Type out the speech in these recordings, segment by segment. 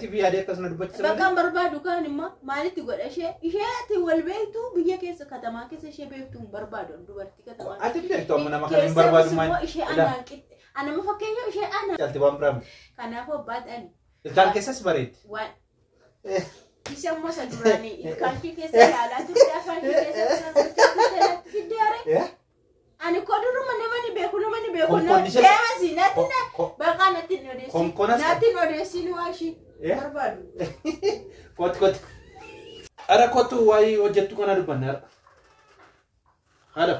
Negatiivii yaadee akkasuma dubbachiisa Bakka malee. hin barbaadu kaan immoo maalitti godha ishee ishee ati wal beektu biyya keessa katamaa keessa ishee beektu hin barbaadu dubartii katamaa. Ati beektu amma nama kana hin barbaadu Keessattis maal? immoo ishee Ilaa. anaan qixxe anama fakkeenya ishee ana. Caalti waan biraa miti. Kanaafuu abbaadhaan Ilkaan keessas bareeddi. waan isa immoo isa duraanii ilkaan ishee keessa ilaalaa turte afaan ishee keessa ilaalaa turte fiddee are. Ani koo duruma nama ni beeku nama ni beeku Konkoonni ishee- deemasi natti na baqaa natti hin odeessin Konkonas- natti hin odeessin waa ishii barbaadu. Koti koti. Ara kottu waa'ee hojjettu kana dubbanne har'a. Haadha.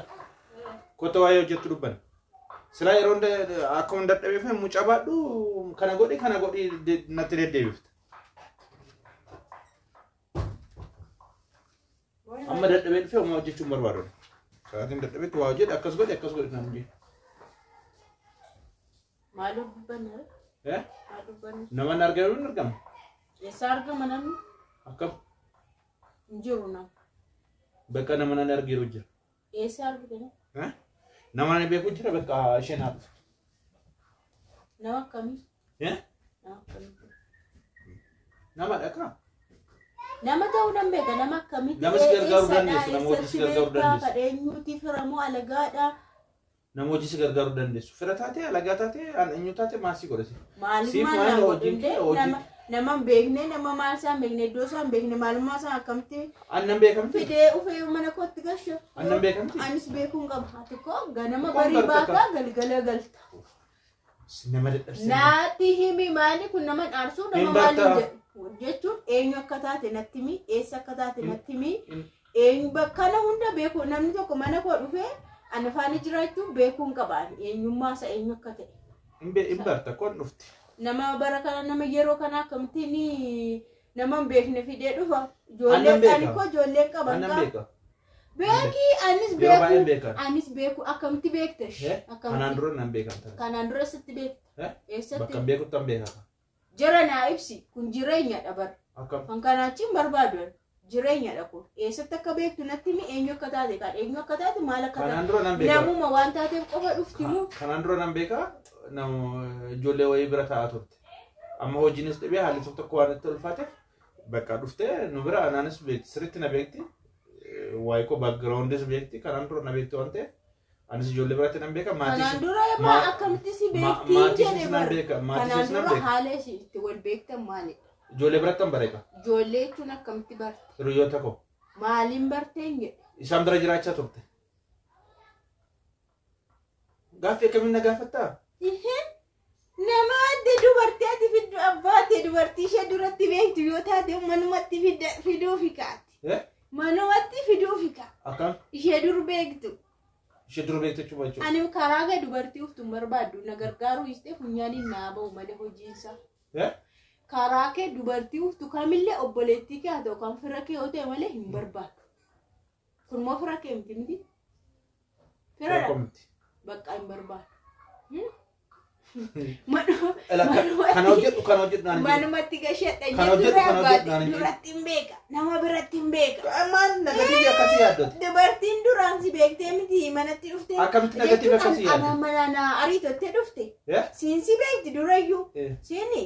Kottu waa'ee hojjettu dubbanne. Silaa yeroo hunda akkuma dadhabeef mucaa baadhu kana godhi kana godhi natti deddeebifte. Amma dadhabee dhufee homaa hojjechuu hin barbaadu. Sa'aatiin dadhabeetti waa hojjedhe akkas godhi akkas godhi naan jedhe. Maal dubbanne? Eh? Maal dubbanne? Nama hin argamu hin argamu. Eessa argama namni? Akkam Hin jiru nama. bakka nama nan argeeru jira. Eessa argite? Eh? Nama nan beeku jira bakka isheen haa dhuftu. Nama akkamii? Eh? Nama akkamii? Nama dhaqa. Nama ta'uu nan beeka nama akkamitti? Nama si gargaaruu dandeessu, nama hojii si gargaaruu dandeessu. Kadheenyuuti firamoo alagaadha. Nama hojii si gargaaruu dandeessu. Fira taatee alagaa taatee an eenyu taatee maasii godhate. Maaliif Siif maal maal naa hojiin godhu kee hojii- nama nama hin beekne nama maal isaa hin beekne iddoo isaa hin beekne maalummaa isaa akkamitti Annan beekamti. fidee ufee mana kootti gasha. Annan beekamti. Anis beekuu hin qabu. Ati koo ganama Kun barii barta baataa galgala galta. Nama dadhabsiisa. Naatti himi maali kun nama dhaarsuu nama Hin maali barta. jedhu jechuun eenyu akka taate natti himi eessa akka taate natti himi Hin- eenyu kana hunda beeku namni tokko mana koo dhufee ana faana jiraachuu beekuu hin qaba eenyummaa isaa eenyu akka ta'e. Hin barta koon dhufti. Nama bara kana nama yeroo kana akkamittiin nama hin beekne fidee dhufa. Annan Ijoolleen beeka. ani koo ijoolleen qaban Annan qaba. beeka. Beeki anis Yeroo baay'een beeku beeka. anis beeku akkamitti beekte? Eh? Kanaan dura nan beekan ta'a. Kanaan dura eessatti beekta? Eh? Eessatti? Bakka hin beekutti an beeka. Jara naa ibsi kun jireenyadha bara. Akkam. Kan kanaachi hin barbaadu jireenyadha kun. Eessatti akka beektu natti himi eenyu akka taate kan eenyu akka taate maal akka taate. Kanaan dura nan beeka. Namuma waan taateef qofa dhufti moo? Kanaan dura nan beeka. Nama ijoollee wayii bira taa'aa turte. Amma hojiinis dhibee haalli tokko tokko waan itti ulfaateef bakka dhuftee nu bira anaanis beekti sirriitti na beekti. Waa'ee koo backgroundis beekti kanaan dura na beekti waan ta'eef anis ijoollee biratti nan beeka maatii Kanaan dura maa akkamitti si beekti maatii jedhe ishis nan bara. beeka maatii Kanaan ishis nan dura beeka haala ishee itti wal beektan maalidha? ijoollee biratti nan bareeka Ijoollee jechuun akkamitti barte? hiriyoota koo Maaliin barteen jedhe? isaan bira jiraachaa turte. Gaaffii akkamiin na gaafattaa? Nama adda dubartii ati fiddu abbaate dubartii ishee duratti beektu yoo taate manumatti fiduufi kaati. Eh? Manumatti fiduufi kaati. Akkam Ishee dur beektu. ishee dura beektu jechuudha jechuudha. Ani karaa gad dubartii uftu hin barbaaddu na gargaaruu istee funyaaniin naa ba'u malee hojiinsa. Eh? Karaa kee dubartii uftu kamillee obboleettii kee haa ta'u kan fira kee yoo ta'e malee hin barbaadu. Kun immoo fira kee miti miti. Fira Rakkoo miti. bakka hin barbaadu. Ela, Kana hojjedhu kana hojjedhu naan hin jedhu. Manumatti gashadha Kan hojjedhu, jedhu kan hojjedhu naan hin jedhu. duratti hin beeka. Nama biratti hin beeka. Maal negatiivii akkasii yaaddoti? Dubartiin duraan si beektee miti manatti dhuftee. Akkamitti negatiivii akkasii Ana yaaddu? mana na ariitottee dhufte. Eh? Siin si beekti durayyuu. Eh. Siini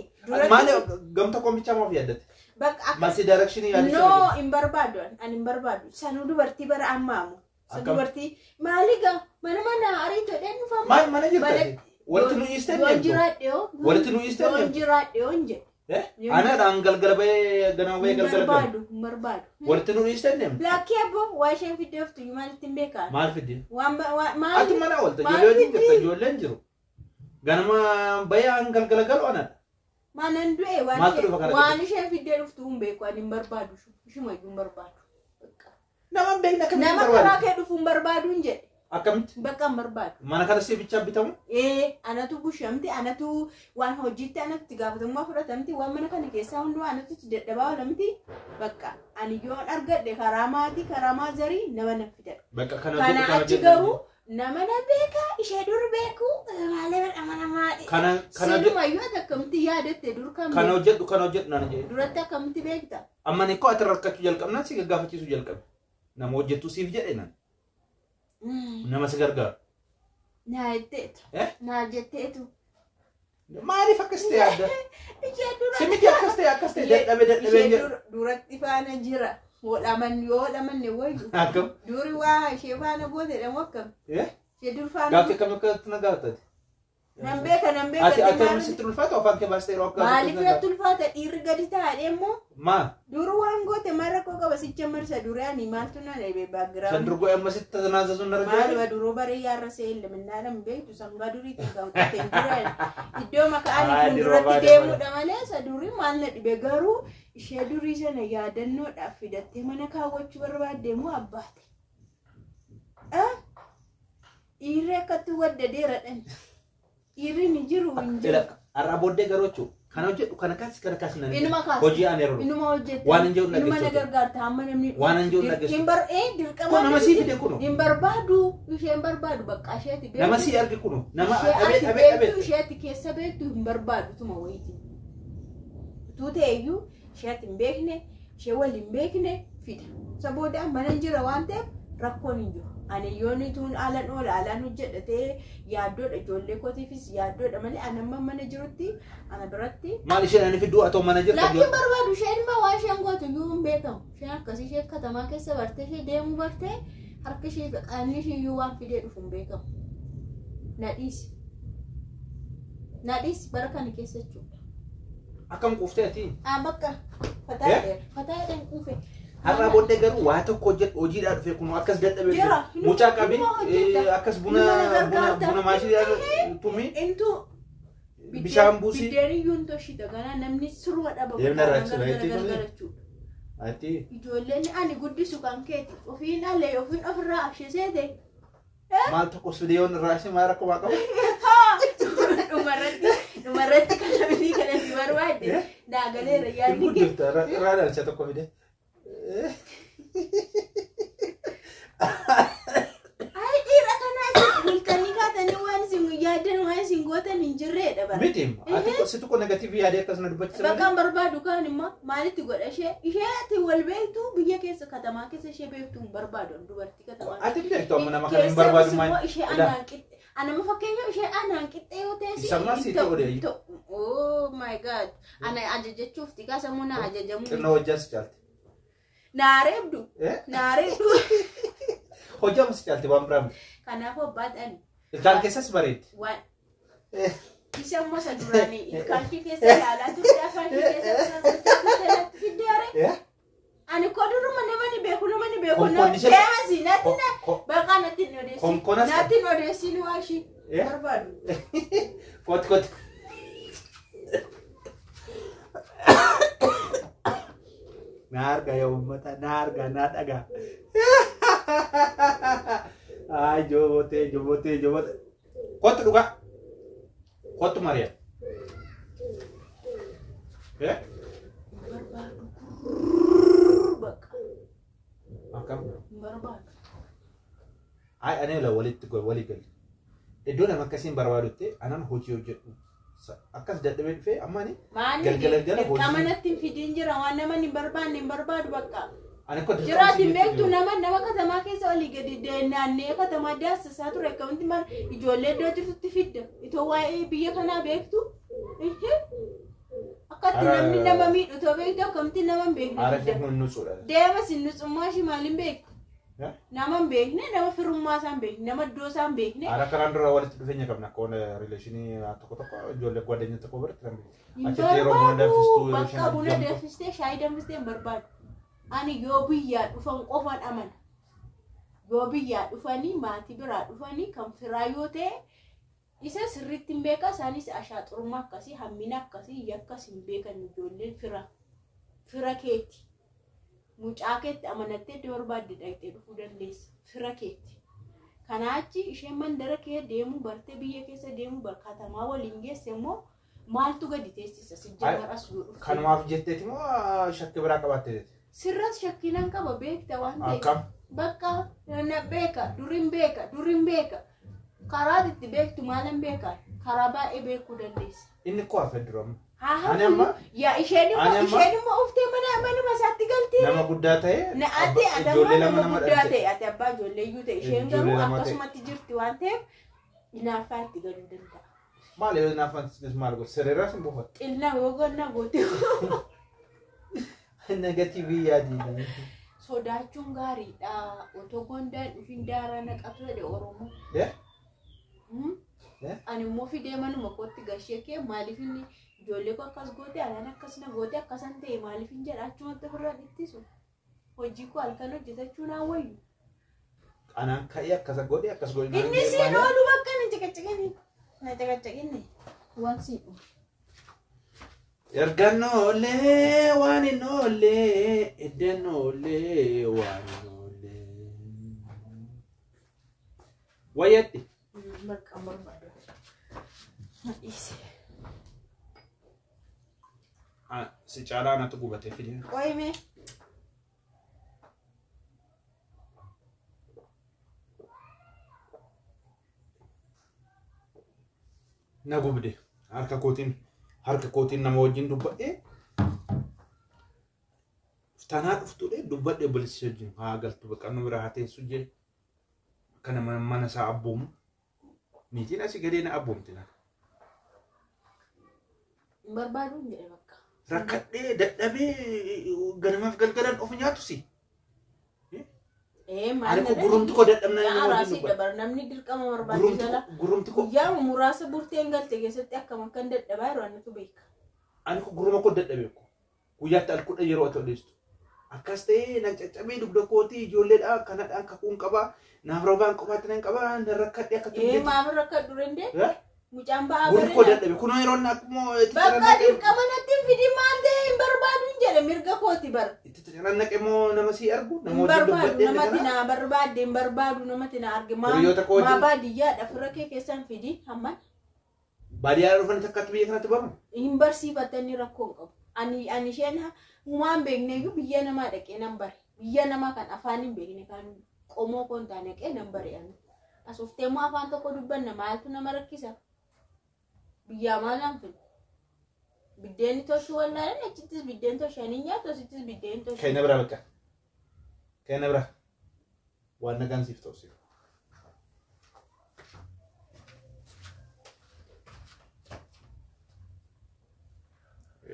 Maali gamta koomichaa maaf yaaddatte? Bakka akka Malsi directionii yaaddu No, hin barbaadu ani hin barbaadu. Sanuu dubartii bara ammaamu. San Akkam? dubartii maali gaa mana mana ariitoodhaan dhufama. Maal mana jirta? Mana- Walitti nu dhiistee Yoon deemtu? jiraadhe yoo. Walitti nu dhiistee Yoon deemtu? jiraadhe yoo hin jedhe. Eh? Anaadhaan galgala bahee ganama bahee Hin galgala galu. barbaadu hin barbaadu. Walitti nu dhiistee deemtu? Lakkii abboo waa isheen fiddee oftu iyyuu maalitti hin beekaa? Maal fidde? Waan maal Ati mana oolte maal ijoollee wajjin fiddi? jirta ijoolleen jiru. Ganama bahee an galgala galu anadha. Maanan du'e waan Maaltu isheen dhufa kana waan isheen fiddee dhuftu hin beeku ani hin barbaadu ishumayyuu hin barbaadu. Bakka. Nama hin beekne akkamitti Nama karaa barbaadu? kee dhufu hin barbaadu hin jedhe. Akkamitti? Bakka hin barbaadu. Mana kana si bichaa bitamu? Ee anatu bushamti anatu waan hojiitti anatu itti gaafatamummaa fudhatamti waan mana kana keessaa hundumaa anatu itti dadhabaa oolamti bakka ani yoon argadhe karaa maatii karaa maazarii nama nan fidadha. Bakka kana hojjedhu Kana kana achi hojjedhu. garuu nama na beeka ishee dur beeku maalee nama namaa Kana kana hojjedhu sinumayyuu ati akkamitti yaadatte dur kam kana hojjedhu kana hojjedhu naan jedhe. duratti akkamitti beekta? Amma ni koo ati rakkachuu jalqabnaan si gaggaafachiisuu jalqabe. Nama hojjettu siif jedhe nan. Nama si gargaaru. Naa jetteetu. Eh? Naa jetteetu. Maaliif akkas ta'e adda? Ishee dura. Simiti akkas ta'e akkas ta'e dadhabe dadhabee Ishee jedhu. Duratti faana jira. Hodhaman yoo hodhamanne wayyu. Akkam? Duri waa ishee faana goote moo akkam? Eh? Ishee dur faana. Gaaffii akkam akkatti na gaafatate? Nan beeka nan beeka. Ati ati amma sitti ulfaata afaan kee baastee yeroo akka Maaliif natti ulfaata dhiirri gadi taa'ee immoo Maa? duru waan goote maal rakkoo qaba sicha marsa duri ani maaltu na dhabe San background. durgoo amma sitti tanaazazuun narra Maaluma duruu baree yaarra seelle minnaadhaan beektu sangaa duriitiin kan qoteen duraan iddoo makaanii Ay, diroo fuulduratti baay'ee deemuudha malee isa durii maal na dhibe garuu ishee durii sana yaadannoodhaaf fidattee mana kaawwachuu barbaadde moo abbaate. Dhiirri akkatti waddadeera dhan. Dhiirri ni jiru hin jiru. Har'a booddee garuu jechuun kana hojjedhu kana kaasi kana kaasi nan Inuma kaasa. hojii ani yeroo Inuma hojjette. Waan hin jiru Inuma na dhaggeessu. gargaarta hamma namni Waan hin jiru dhaggeessu. Hin bar dirqama. Kun nama sii fide kuno. Hin barbaadu isheen barbaadu bakka isheeti beektu. Nama sii arge kuno nama Ishee dhabee ati dhabee beektu dhabee. ishee ati keessa beektu hin barbaadu tuma wayiiti. Utuu ta'eyyuu ishee ati hin beekne ishee wal hin beekne fida. Isa booda mana hin jira waan ta'eef rakkoon hin jiru. Ani yoon tuun alan oola alaan hojjedha ta'ee yaaddoodha ijoollee kootiifis yaaddoodha malee ani amma mana jirutti ana biratti Maal isheen ani fidduu atoo mana jirtu Laakiin barbaadu isheen immoo waan isheen gootu iyyuu hin beekamu. Isheen akkasii ishee katamaa keessa bartee ishee deemuu bartee harka ishee fi qaamni ishee iyyuu waan fidee dhufu hin beekamu. Nadhiisi. Nadhiisi bara kana keessa jechuudha. Akkam quuftee ati? Ah bakka fataa jedheera. Fataa jedhan quufe. Har'a booddee garuu waa tokko hojjedhu hojiidhaa dhufee kun akkas dadhabee Jira. mucaa qabee Inuma hojjeta. akkas buna Inuma na buna gargaarta. buna maashinii tumii Intu bishaan buusii. Biddeen iyyuu hin toshita ganaa namni surwa dhaba. Deemna irraa achi baay'ee gargara jechuudha. Ati Ijoolleen ani guddisu kan keeti ofiin alee ofiin ofirraa asheeseete. maal tokko fide yoon irraa ishee maal rakkoo waa qabu? Dhumarratti dhumarratti kana miti kana si barbaadde daagaleera Hin yaadni kee. guddifta irraa dhalcha tokko fide. Ay dhiira kanaa isin bultanii kaatanii waan isin yaaddan waan isin gootan hin jirreedha bara. Miti ati si tokko negatiivii yaadee akkasuma dubbachisa Bakka malee. hin barbaadu kaan immoo maalitti godha ishee ishee ati wal beektu biyya keessa katamaa keessa ishee beektu hin barbaadu dubartii katamaa. Ati beektu amma nama kana hin barbaadu Keessattis immoo maal? ishee anaan qixxe anama fakkeenyaaf ishee anaan qixxe yoo ta'e Isa ammaa sii ta'uu dha. Oh my god ana ajajachuuf xiqqaa sammuu na ajajamuu. Xinnoo hojjaa si caalti. Naareebdu naareebdu. Hojjaa si caalti waan biraa miti. Kanaafuu abbaan ani Ilkaan keessas bareeddi. waan isa immoo isa duraanii ilkaan ishee keessa ilaalaa turte afaan ishee keessa turte fiddeere. Ani koo duruma nama ni beeku nama ni beeku Konkoonni ishee- deemasi natti na baqa natti hin odeessin Konkonas- natti hin odeessin waa ishii barbaadu. Koti koti. Na argaa yaa uummata na argaa na dhagaa. Ay joobotee joobotee joobotee. Kottu dhugaa. Kottu Mariyaa. Barbaadu bakka Akkam. hin barbaadu. Ay ani la walitti walii galle. Iddoo nama akkasiin barbaadutti anan hojii hojjedhu. Akkas dadhabee dhufee amma ani Maanni Galgala galgala dirqama hojii- natti hin fidin jira waan nama hin barbaanne hin barbaadu bakka. ani kottu Jiraati hin beektu nama nama katamaa keessa olii gadi naannee katamaa daasisaa ture akkamitti maal ijoollee iddoo jirtutti fidda itoo waa'ee biyya kanaa beektu. Akkatti namni nama miidhu itoo beektu akkamitti nama hin beekne Haara fidda. ishee kun nusuudha. Deema sin nutsummaa ishii maaliin beektu? Nama hin beekne nama firummaa isaa hin beekne nama iddoo isaa hin beekne. Haara karaan dura walitti dhufeenya qabna akka waan rileeshinii tokko tokko ijoollee gwaddanya tokko biratti kan beektu. Hin Achitti yeroo buna danfistuu barbaadu yeroo isheen bakka buna ajjamtu. danfistee shaayii danfistee hin barbaadu. Ani yoo biyyaa dhufan qofan amana. Yoo biyyaa dhufanii maatii biraa dhufanii kan firaa yoo ta'e isa sirriitti hin beeka isaanis ashaaxurummaa akkasii hammina akkasii yakkas hin beekan ijoolleen fira fira keeti. Mucaa keetti amanattee iddoo barbaadde dhaqxee dhufuu dandeessa fira keeti. Kanaachi isheen mandara kee deemuu bartee biyya keessa deemuu katamaa waliin geesse immoo maaltu gadi teessisa si jamarras yoo dhufte. Kanumaaf jetteeti moo shakkii biraa qabaatteeti? Sirras shakkiinan qaba beekta waan ta'eef. Akkam? Bakka na beeka durin beeka durin beeka karaa itti beektu maalan beeka karaa baay'ee beekuu dandeessa. Inni koo hafe dura amma. Haa Ani amma- yaa isheen immoo ani amma- isheen immoo uftee mana manuma isaatti galti. Nama guddaa ta'e Na ati ijoollee adammaa lama nama nama guddaa dhalche. ta'e ati abbaa ijoollee iyyuu ta'e isheen Ijoollee garuu lama ta'e. akkasumatti jirti waan ta'eef hinaaffaa itti galuu danda'a. Maal yoo naaf fansiis maal godhe sirreerraas hin buufattu. Xillaa yoo goote. Negatiivii yaadii. Sodaachuun gaariidha. Otoo gondaan dhufin daaraa naqatu jedhe Oromoo. Eh? Hmm? Eh? Ani immoo fidee manuma kootti gashee kee maaliif inni ijoollee koo akkas goote anaan akkas na goote akkasan ta'e maaliif hin jedha achumatti ofirraa ittisu. Hojii koo halkan hojjetachuu naa wayyu. Anaan ka'ee akkas godhe akkas godhe. Inni siin oolu bakka na caqacaqini. Na caqacaqini. Waan siin oolu. Ergaan oollee waan hin oollee iddeen oollee waan hin oollee. Wayyatti. Bakka barbaadu. Na dhiise. Si caalaa anatu gubatee fide. Qoyime. Na gubde harka kootiin nama wajjin dubbadhee tanaa dhuftudha dubbadhee obboleessi wajjin haa galtu bakka nu bira haa teessu jee akka nama mana isaa abboomu niitiin asii gadee na abboomti na. Hin barbaadu hin jedhe bakka. Rakkadhee dadhabee ganamaaf galgalaan of nyaatu si. Ee maal Ani ko gurrumti koo dadhabna nama wajjin Araasii dubbadha. dabar namni dirqama barbaachisa. Gurrumti koo Guyyaa muraasa burteen galte keessatti akkam akkan dadhabaa yeroo annatu beeka. Ani ko gurruma koo dadhabee ko guyyaatti al 10 yeroo ati odeessitu. Akkas ta'ee na caccabee dugda kootii ijoolleedha kanadhaan kakuun qabaa naaf roobaan qofaatti nan qabaa na rakkadhee akka Ee turte. maaf rakka durende mucaan ba'aa Gurri koo barina. dadhabe kunoo yeroo inni akkuma itti Bakka carannaqee dirqama natti hin fidin maal ta'e hin barbaadu hin jedhe mirga kooti bara. itti carannaqee immoo nama sii argu nama Hin wajjin barbaadu dubbadhee namatti kana na barbaadde hin barbaadu namatti na arge maa hiriyoota koo maa wajjin baadiyyaadha fira kee keessan fidi hamma baadiyyaa dhufanii takkatti biyya kanatti baru. Hin barsiifatanii rakkoo hin qabu. Ani isheen humaan beekne iyyuu biyya namaa dhaqee nan bare. Biyya namaa kan afaan hin beekne kan qomoo koon taane dhaqee nan bare ani. As uftee immoo afaan tokko dubbanna maaltu nama rakkisa? Biyyaa maal naan fidu? Biddeenni toshuu wallaalan achittis biddeen toshanii nyaatu asittis biddeen toshuu. Kenna biraa bakka. Kenna biraa. Waan nagaan siif ta'u siif.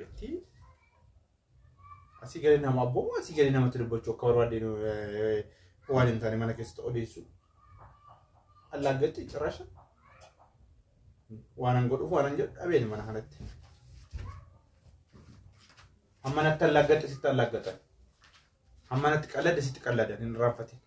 Itti asii galee nama abboomu asii galee namatti dubbachuu akka barbaadde waan hin taane mana keessatti odeessu. Allaagatti cirraasha. Waan an godhuuf waan an jedhu dhabeen mana kanatti. Hamma natti allaaggatte sitti allaaggatan. Hamma natti qalladde sitti qalladan hin irraanfatin.